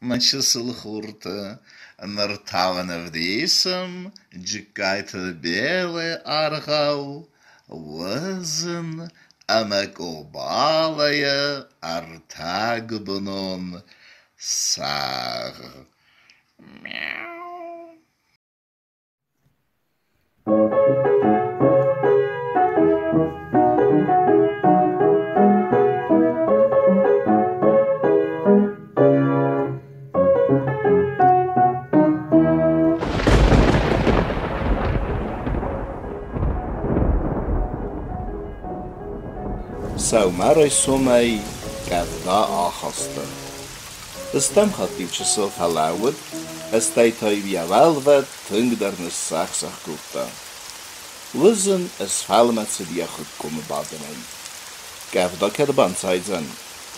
Мӕ чысыл хуртӕ, ныр та уын ӕвдисӕм Джыккайты Белӕйы аргъау Уызын ӕмӕ Къобалайы ӕртӕгуыбынон сӕгъ. Мяу! Сӕумӕрайсомӕй къӕвда ахаста. Стӕм хатт-иу чысыл фӕлӕууыд, стӕй та-иу йӕ уӕлвӕд тынгдӕр ныссӕх-сӕх кодта. Уызын ысфӕлмӕцыд йӕ хуыккомы бадынӕй. Къӕвда кӕд банцайдзӕн,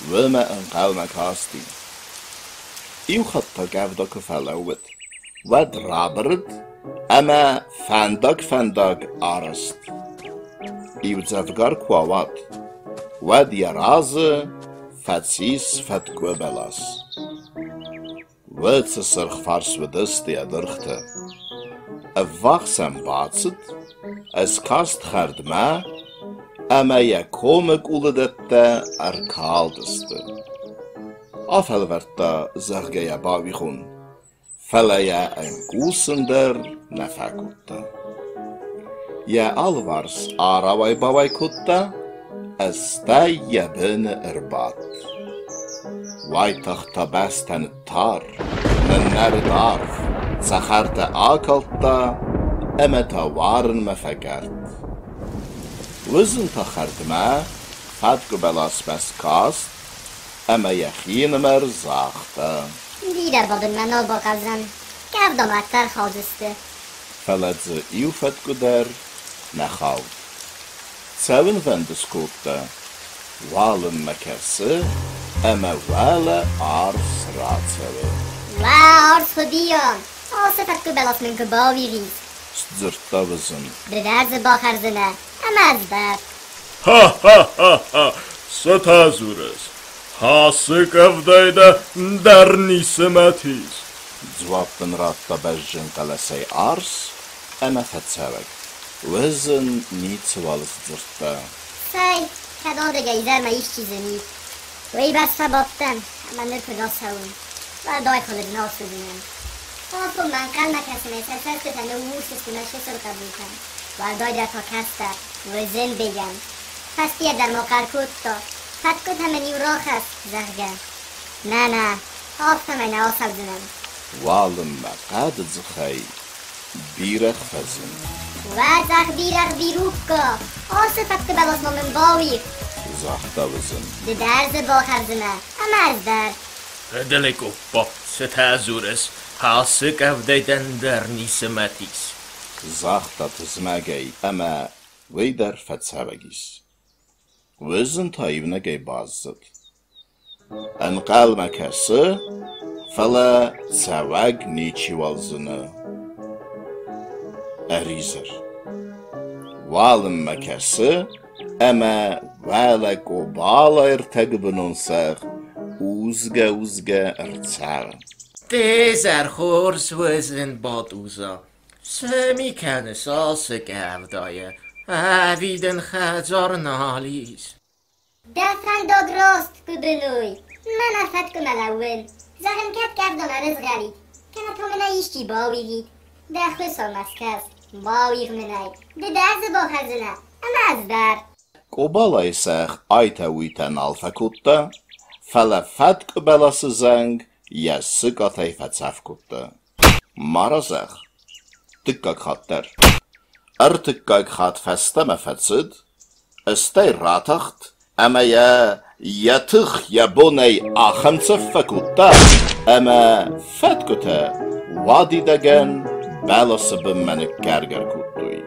уымӕ ӕнхъӕлмӕ касти. Иу хатт та къӕвда куы фӕлӕууыд, уӕд рабырыд ӕмӕ фӕндаг-фӕндаг араст. Иудзӕвгар куы ауад, уӕд йӕ разы фӕцис фӕткъуы бӕлас. Уыцы сырхфарс уыдысты йӕ дыргътӕ. Ӕввахс ӕм бацыд, ӕскаст хӕрдмӕ ӕмӕ йӕ комы къулы дӕттӕ ӕркалдысты. Афӕлвӕрдта, зӕгъгӕ йӕ бауигъон, фӕлӕ йӕ ӕнкъусын дӕр нӕ фӕкодта. Йӕ алыварс арауай-бауай кодта, стӕй йӕ быны ӕрбадт. Уайтагъд та бӕстӕ ныттар, ныннӕрыд арв, цӕхӕртӕ акалдта ӕмӕ та уарынмӕ фӕкӕрт. Уызын та хӕрдмӕ фӕткъуы бӕласмӕ скаст ӕмӕ йӕхинымӕр загъта: Бирӕ бадынмӕ нал бахъавдзӕн, кӕвдӕм ӕрхаудзысты. Фӕлӕ дзы иу фӕткъуы дӕр нӕ хауд. Цӕуынвӕнд скодта. Уалынмӕ кӕсы, ӕмӕ уӕлӕ арс рацӕуы. Уӕ, арс хуыбион, ацы фӕткъуы бӕлас мын куы бауигъис! Сдзырдта уызын. Ды дӕр дзы бахӕрдзынӕ, ӕмӕ ӕз дӕр. Ха-ха-ха-ха! Цытӕ дзурыс? Ацы къӕвдайы дӕ дӕр ницы мӕт ис. Дзуапп ын радта бӕзджын хъӕлӕсӕй арс ӕмӕ фӕцӕрӕг. Уызын ницыуал сдзырдта. Цӕй, кӕд ардыгӕй изӕрмӕ исчи зынид. Уыйбӕрц фӕбадтӕн, ӕмӕ ныр куыд ацӕуын, уӕлдай хъуыды нал суыдзынӕн. Афонмӕ ӕнхъӕлмӕ кӕсынӕй сӕ цӕстытӕ ныуурс сты мӕ чысыл хъӕбултӕн, уӕлдайдӕр та кӕстӕр, Уызынбегӕн. Фӕстийӕ дӕр ма хъӕр кодта, фӕткъуытӕ мын-иу рахӕсс, зӕгъгӕ. Нӕ, нӕ, афтӕмӕй нӕ ацӕудзынӕн. Уалынмӕ хъӕды дзыхӕй бирӕгъ фӕзынд. Уӕ цъӕх бирӕгъ Бирукка, ацы фӕткъуы бӕлас ма мын бауигъ! Загъта уызын. Ды дӕр дзы бахӕрдзынӕ, ӕмӕ ӕз дӕр. Ӕдылы къоппа, цытӕ дзурыс, ацы къӕвдайы дӕн дӕр ницы мӕт ис. Загъта тызмӕгӕй ӕмӕ уый дӕр фӕцӕрӕг ис. Уызын та иунӕгӕй баззад. Ӕнхъӕлмӕ кӕсы, фӕлӕ цӕвӕг ничиуал зыны. Ӕризӕр. Уалынмӕ кӕсы, ӕмӕ уӕлӕ Къобала ӕртӕгуыбынон сӕгъ узгӕ-узгӕ ӕрцӕры. Де зӕр хорз уызын, Бадуза, Цы ми кӕныс ацы къӕвдайы, ӕви дын хӕдзар нал ис? Дӕ фӕндаг раст, гуыбыной, мӕнӕ фӕткъуымӕ лӕууын. Зӕгъын, кӕд къӕвда нӕ рызгъӕлид, кӕнӕ та мын ӕй исчи бауигъид. Дӕ хуыцаумӕ скӕс, бауигъ мын ӕй, ды дӕр дзы бахӕрдзынӕ, ӕмӕ ӕз дӕр. Къобалайы сӕгъ айтӕ-уыйтӕ нал фӕкодта, фӕлӕ фӕткъуы бӕласы зӕнг йӕ сыкъатӕй фӕцӕф кодта. Мара зӕгъ, дыккаг хатт дӕр. Ӕртыккаг хатт фӕстӕмӕ фӕцыд, стӕй ратахт ӕмӕ йӕ йӕ тых йӕ бонӕй ахӕм цӕф фӕкодта, ӕмӕ фӕткъуытӕ уадидӕгӕн бӕласы бынмӕ ныккӕргӕр кодтой.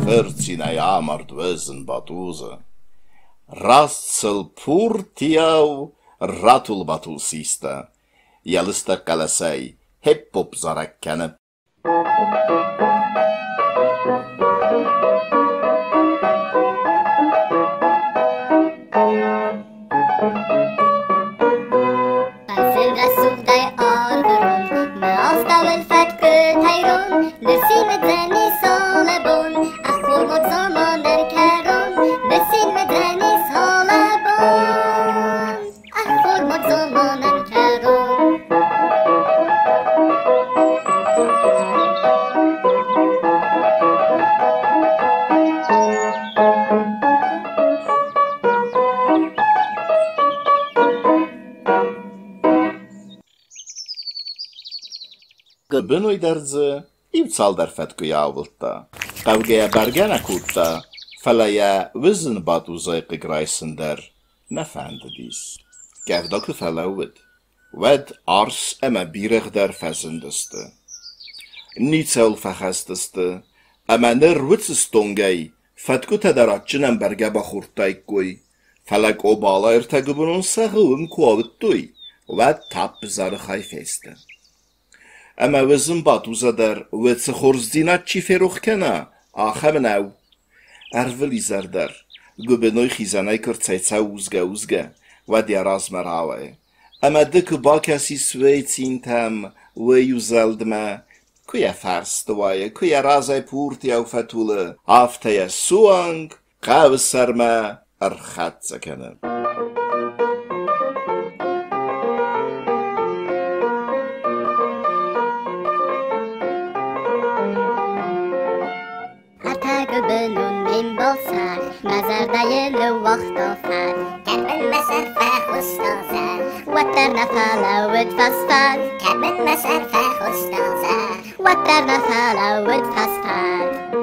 Фырцинӕй амард уызын Батузы. Раст сыл пуртийау ратул-батул систа, йӕ лыстӕг хъӕлӕсӕй хип-хоп зарӕг кӕны. Фӕзын рӕсугъд Гуыбыной дӕр дзы иу-цалдӕр фӕткъуыйы аууылдта. Хъавгӕ йӕ бӕргӕ нӕ кодта, фӕлӕ йӕ уызын Батузӕй хъыг райсын дӕр нӕ фӕндыдис. Къӕвда куы фӕлӕууыд, уӕд арс ӕмӕ бирӕгъ дӕр фӕзындысты. Ницӕуыл фӕхӕст сты, ӕмӕ ныр уыцы стонгӕй фӕткъуытӕ дӕр адджынӕн бӕргӕ бахордтаиккой, фӕлӕ Къобала ӕртӕгуыбынон сӕгъы уым куы ауыдтой, уӕд тапп-зары хай фесты. Ӕмӕ уызын Батуза дӕр уыцы хорздзинад чи ферох кӕна, ахӕм нӕу. Ӕрвылизӕр дӕр, гуыбыной хизӕнӕй куы рцӕйцӕуы узгӕ-узгӕ, уӕд йӕ размӕ рауайы. Ӕмӕ ды куы бакӕсис уый цинтӕм, уый узӕлдмӕ, куы йӕ фӕрсты уайы, куы йӕ разӕй пуртийау фӕтулы, афтӕ йӕ суанг хъӕуы сӕрмӕ ӕрхӕццӕ кӕны. Ӕртӕгуыбынон ме мбал сӕр, мӕ зӕрдӕйы ныууагъта фӕд. Кӕд мын мӕ сӕр фӕхуыста зӕхх, уӕддӕр нӕ фӕлӕууыд фӕсфӕд. Кӕд мын мӕ сӕр фӕхуыста зӕхх, уӕддӕр нӕ фӕлӕууыд фӕсфӕд.